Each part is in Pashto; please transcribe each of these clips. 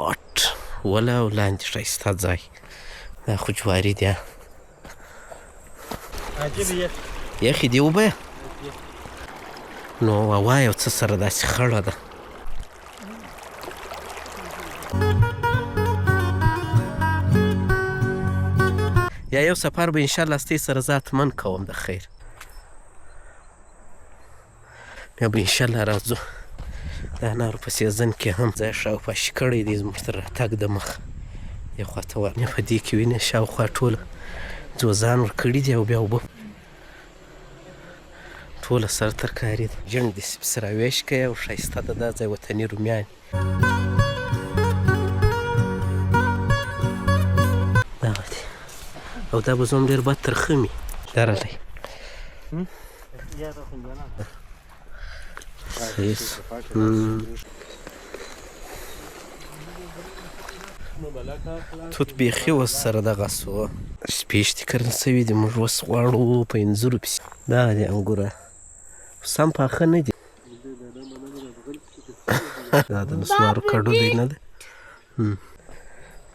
غټ وله او لاندې ښایسته ځای. دا خو جواري دی. یخې دي اوبه؟ نو هوا یو څه سره داسې خړه ده. یا یو سفر به انشاءالله ستې سره زه حتما کوم د خیر. بیا به انشاءالله راځو. د انارو په سیزن کې هم ځای شاوخوا شي کړی دی زموږ تر راتګ د مخه. دې خوا ته ورنه په دې کې وینې شاوخوا ټوله ځوځان ورکړي دي او بیا اوبه ټوله سره ترکاري ده. جنګ داسې پسې راویش کوي او ښایسته ده دا ځای وطني رومیان. دغه دی او دا به زوم ډېر بد ترخه مي لرلی. توت بیخي اوس سره دغه سو. سپیشتې کرل سوي دي، موږ اوس غواړو په انځرو پسې. دغه دي انګوره سم پاخه نه دي. دا د نسوارو کډو دی نه دی.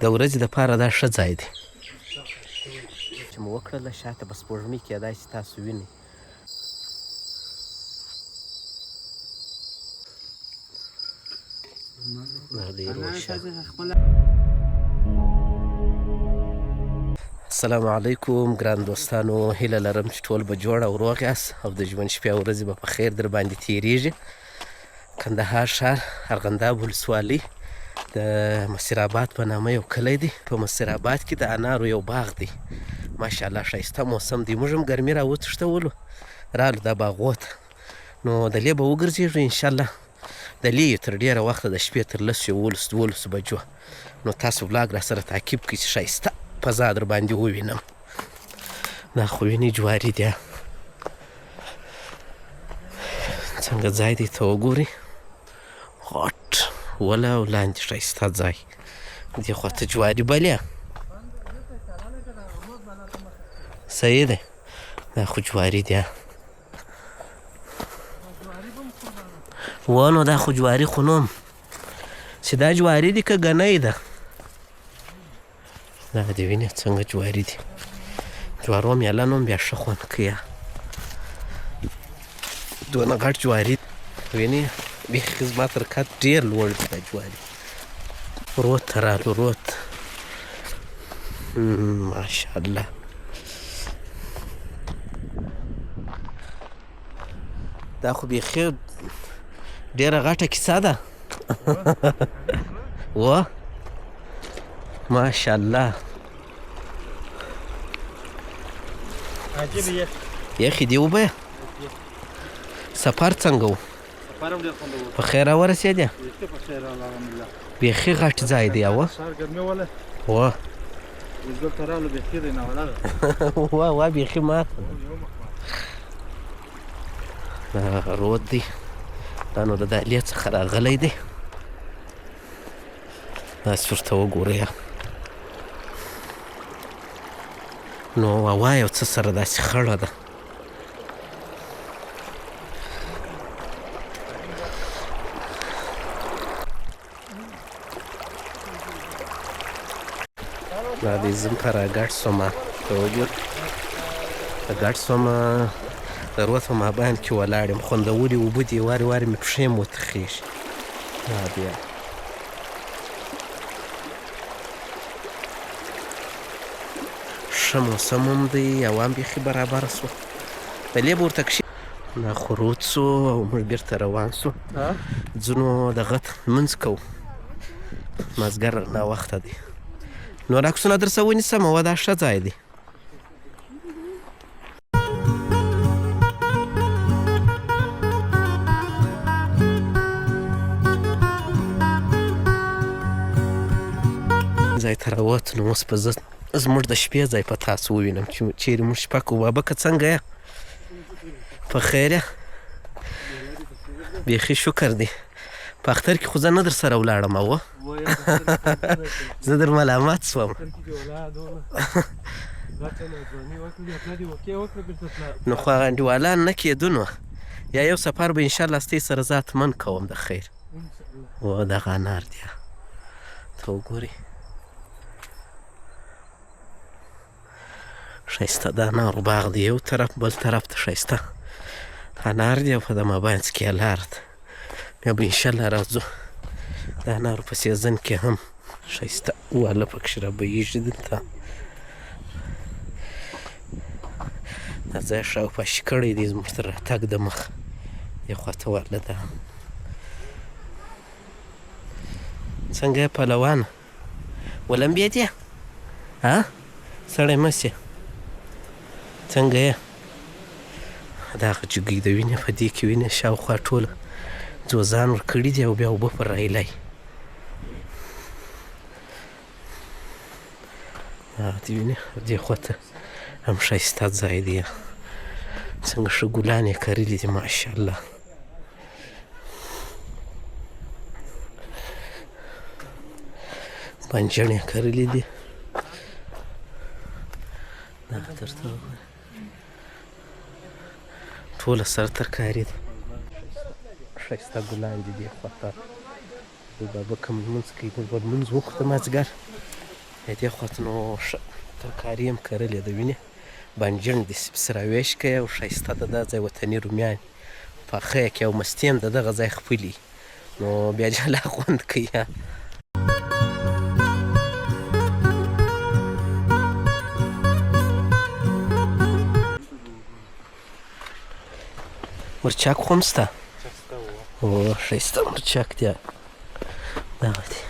د ورځې دپاره دا ښه ځای دی. چې مو وکړله شاته به سپوږمۍ کېدای شي تاسو وینئ. السلام علیکم ګران دوستانو، هیله لرم چې ټول به جوړ او روغ یاست او د ژوند شپې او ورځې به په خیر در باندې تیریږي. کندهار ښار ارغنداب ولسوالۍ د مسیر آباد په نامه یو کلی دی. په مسیر آباد کې د انارو یو باغ دی. ماشاءالله ښایسته موسم دی. موږ هم ګرمي را وتښتولو رالو دا باغو ته، نو د لې به وګرځېږو انشاءالله. د لې یو تر ډېره وخته د شپې تر لسو یولسو دولسو بجو. نو تاسو ولاګ را سره تعقیب کړئ چې ښایسته فضا در باندې ووینم. دا خو وینئ جواري دی، څنګه ځای دی ته وګورئ. غټ وله او لاندې ښایسته ځای. دې خوا ته جواري بلې صحیح دی. دا خو جواري دی و، نو دا خو جواري خو نوم چې دا جواري دي که ګنۍ ده. دا دې وینې څنګه جواري دي. جوارو میله نوم بیا ښه خوند کوي. دونه غټ جواري وینې بیخي زما تر قد ډېر لوړ دي دا جواري. رود ته رالو رود. ماشاءالله دا خو بیخي ډېره غټه کیسه ده. و ماشاءالله یخې دي اوبه. سفر څنګه و؟ په خیر راورسېدې؟ بیخي غټ ځای دی. او و وا وا بیخي ماته ده. رود دی دا نو د دهلې څخه راغلی دی. داسې ورته وګورئ. نو هوا یو څه سره داسې خړه ده. دا دی زم په راګډ سوم، ته وګور ګډ سوم. د رود په مابین کې ولاړ یم. خوندورې اوبه دي، وارې وارې مې پښې هم وتخېږي. دا بیا ښه موسم هم دی، هوا هم بیخي برابره سوه. د لې به ورته کښې دا خو رود سو او موږ بیرته روان سو. ځینو دغه لمونځ کوو، مازدیګر ناوخته دی. نور عکسونه درسه ونیسم. او دا ښه ځای دی. ځای ته راووتو، نو اوس به زه زموږ د شپې ځای په تاسو ووینم چې چیرې موږ شپه کوو. بابکه څنګه یې؟ په خیر یې؟ بیخي شکر دی. په اختر کې خو زه نه در سره ولاړم او زه در ملامت سوم. نو خو هغه انډیوالان نه کېدو. نو یا یو سفر به انشاءالله ستې سره زه حتما کوم د خیر. و دغه انار دی ته درته وګورئ. ښایسته د انارو باغ دی، یو طرف بل طرف ته ښایسته انار دی، او په د مابینځ کې یې لار ده. بیا به انشاءالله راځو د انارو په سیزن کې هم ښایسته واله پکښې رابهیږي. دلته دا ځای شاوخوا شي کړی دی زموږ تر راتګ د مخ دې خوا ته واله ده. څنګه یې پهلوانه ولمبېدې؟ ها سړی مه شې، څنګه یې؟ دا هغه جګۍ د وینې په دې کې وینې شاوخوا ټوله ځوځان ورکړي دي او بیا اوبه پر رایلی. هغه دې وینې دې خوا ته هم ښایسته ځای دی، څنګه ښه ګلان یې کرلي دي ماشاءالله. بانجڼ یې کرلي دي. دا درته وګوره ټوله سره ترکاري ده. ښایسته ګلان دي دې خوا ته. بابا کوم لمونځ کوي، موږ به لمونځ وکړو د مازدیګر. دې خوا ته نو ښه ترکاري هم کرلې ده، وینې بانجڼ دي پسې راویش کوي او ښایسته ده دا ځای. وطني رومیان پاخه یې کوي او مستې هم د دغه ځای خپلې، نو بیا جلا خوند کوي. مرچک خو هم شته. او ښایسته مرچک دی دغه دی،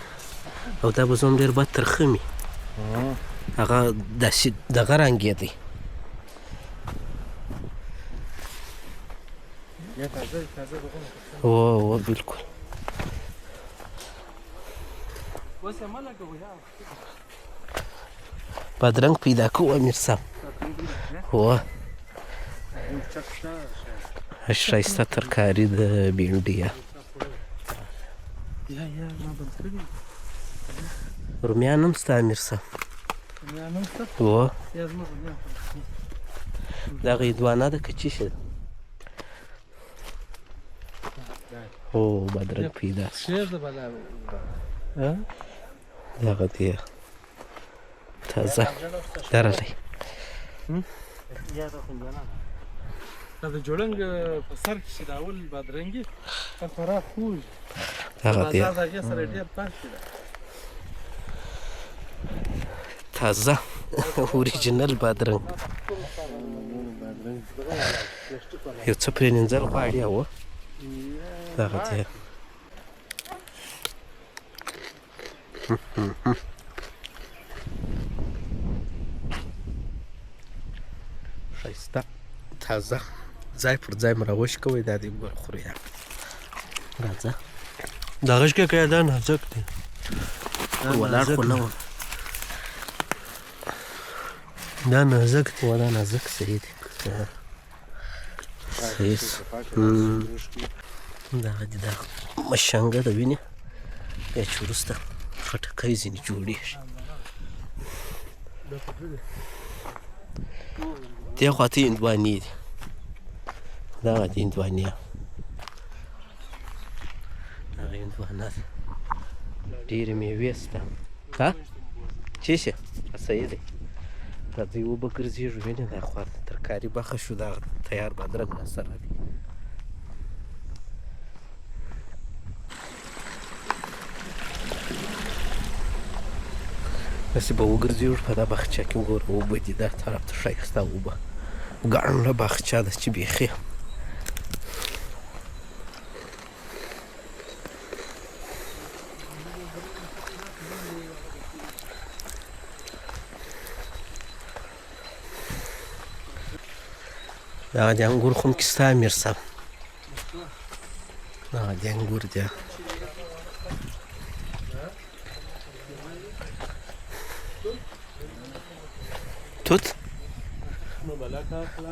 او دا به زوم ډېر بد ترخه مي، هغه داسې دغه رنګ یې دی. او بالکل بادرنګ پیدا کوو امیر صاحب. هو ښایسته ترکاري ده، بینډۍ. رومیان هم شته امیر صاحب. هو دغه هندوانه ده که څه شی ده؟ هو بادرنګ پیدا شو. دغه دی تازه درلی. دا د جوړنګ په سر کې چې د اول بادرنګي خورا خوږ دغه دی، بازار د هغې سره ډېر فرق دی. تازه اوریجنل بادرنګ یو څه پرې نینځل غواړي. او دغه دی ښایسته تازه ځای پر ځای مو راوشکوئ. دا دی وګوره خوریا، راځه. دا غشکه که دا نازک دی ولاړ خو نه وم. دا نازک دی. دا نازک صحیح دی، صحیح. دغه دي دا مشنګه د وینې بیا چې وروسته خټکی ځینې جوړېږي. دې خوا ته هندوانې دي، دغه دي هندوانې، دغه هندوانه ده. ډېرې مېوې شته. ها چی شي صحیح دی. راځئ وبه ګرځېږو. وینې دا خوا ته ترکاري بخه شو، دا تیار بادرنګ راسره دی. داسې به وګرځېږو په دا باغچه کې. وګوره اوبه دي دا طرف ته، ښایسته اوبه، ګڼه باغچه ده چې بیخي. دغه د انګور خون کې ستا امیر صاحب، دغه د انګور دی. توت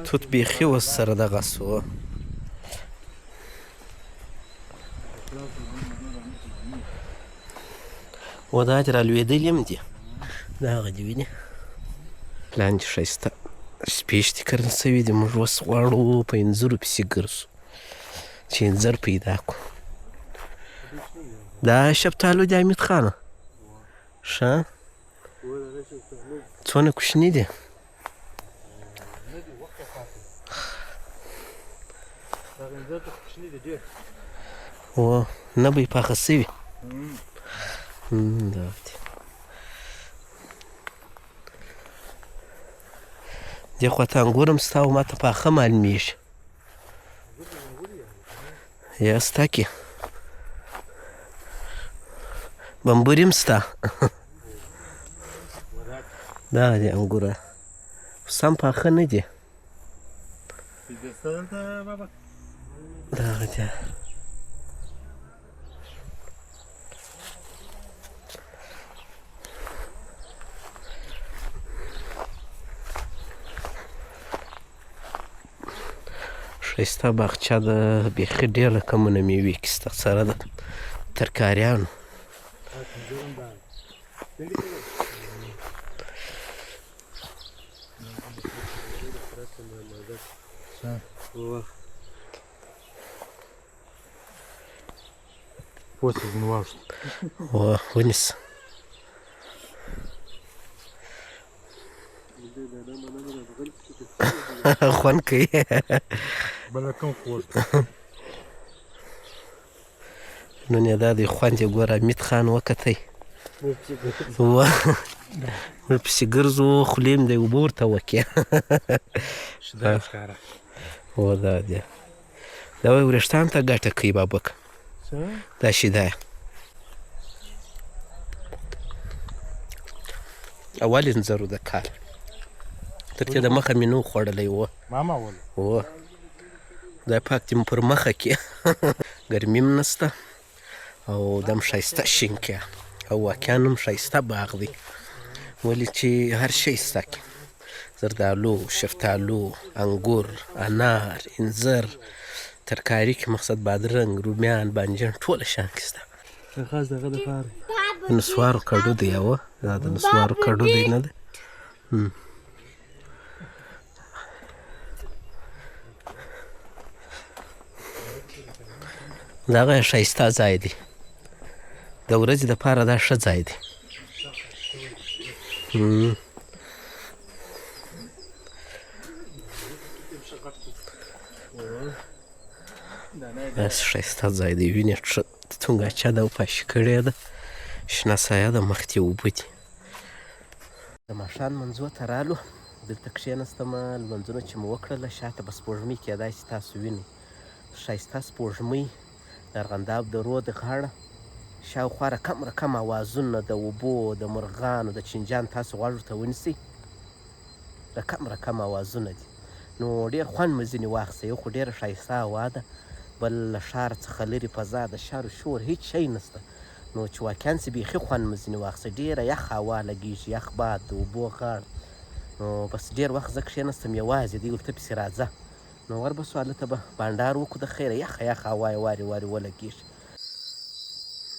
توت بیخي اوس سره دغه سو. و دا چې رالوېدلي هم دي. دا هغه دي وینې لاندې ښایسته سپېشتې کرل سوي دي. موږ اوس غواړو په انځرو پسې ګرځو چې انځر پیدا کړو. دا شفتالو دی امید خانه. ښه څونه کوچني دي. و نه به یې پاخه سوي. دا دي. دې خوا ته انګور هم سته او ماته پاخه معلومیږي. یا سته کې بمبوري هم سته. دا دي انګوره سم پاخه نه دي. دغه دي. ښایسته باغچه ده، بیخي ډېر رقمونه میوې کې سته، سره د ترکاریانو. ونیسه. خوند کوي. بله کوم خوږ. نن یې دا دی خوند یې ګوره امید خان وکتی. موږ پسې ګرځو، خولې مې دی اوبه ورته وکړې. شیدا ښکاره. هو دا دی. دا وایي وریښتان ته ګټه کوي بابک. دا شیدا. اول انځرو د کال تر دې د مخه مې نه و خوړلی و. ماما ول. هو خدای پاک دې مو پر مخه کړي. ګرمي هم نشته او دم ښایسته شینکی او واقعا هم ښایسته باغ دی، ولې چې هر شی شته کې، زردالو، شفتالو، انګور، انار، انځر، ترکاري کې مقصد بادرنګ، رومیان، بانجان ټوله شیان کې شته. خاص دغه دپاره د نسوارو کډو دی یوه، دا د نسوارو کډو دی نه دی. دغه ښایسته ځای دی، د ورځې دپاره دا ښه ځای دی. داسې ښایسته ځای دی، وینې څنګه چا ده پاشي کړې ده، شنه سایه ده، مخ ته اوبه دي. د ماښام لمانځو ته رالو، دلته کښېناستمه، لمونځونه چې مو وکړله، شاته به سپوږمۍ کېدای شي تاسو وینئ، ښایسته سپوږمۍ د ارغنداب د رود غاړه، شاوخوا رقم رقم اوازونه د اوبو، د مرغانو، د چینجان تاسو غوږ ورته ونیسئ، رقم رقم اوازونه دي. نو ډېر خوند مو ځینې واخیستی. یو خو ډېره ښایسته هوا ده، بل له ښار څخه لرې فضا، د ښار شور هیڅ شی نشته، نو چې واقعا چې بیخي خوند مو ځینې واخیستی. ډېره یخه هوا لګېږي، یخ باد، د اوبو غاړه. نو بس ډېر وخت زه کښېناستم یوازې، دی ورته پسې راځه، نو وربسو هلته به بانډار وکړو د خیره، یخه یخه هوا یې وارې وارې ولګېږي.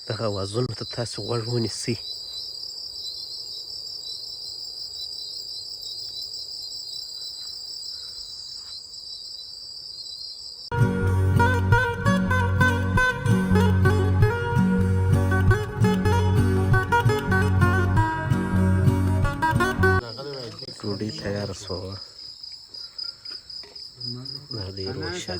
دغه اوازونو ته تاسو غوږ ونیسئ. ډوډۍ تیاره شوه. دا دی روشه.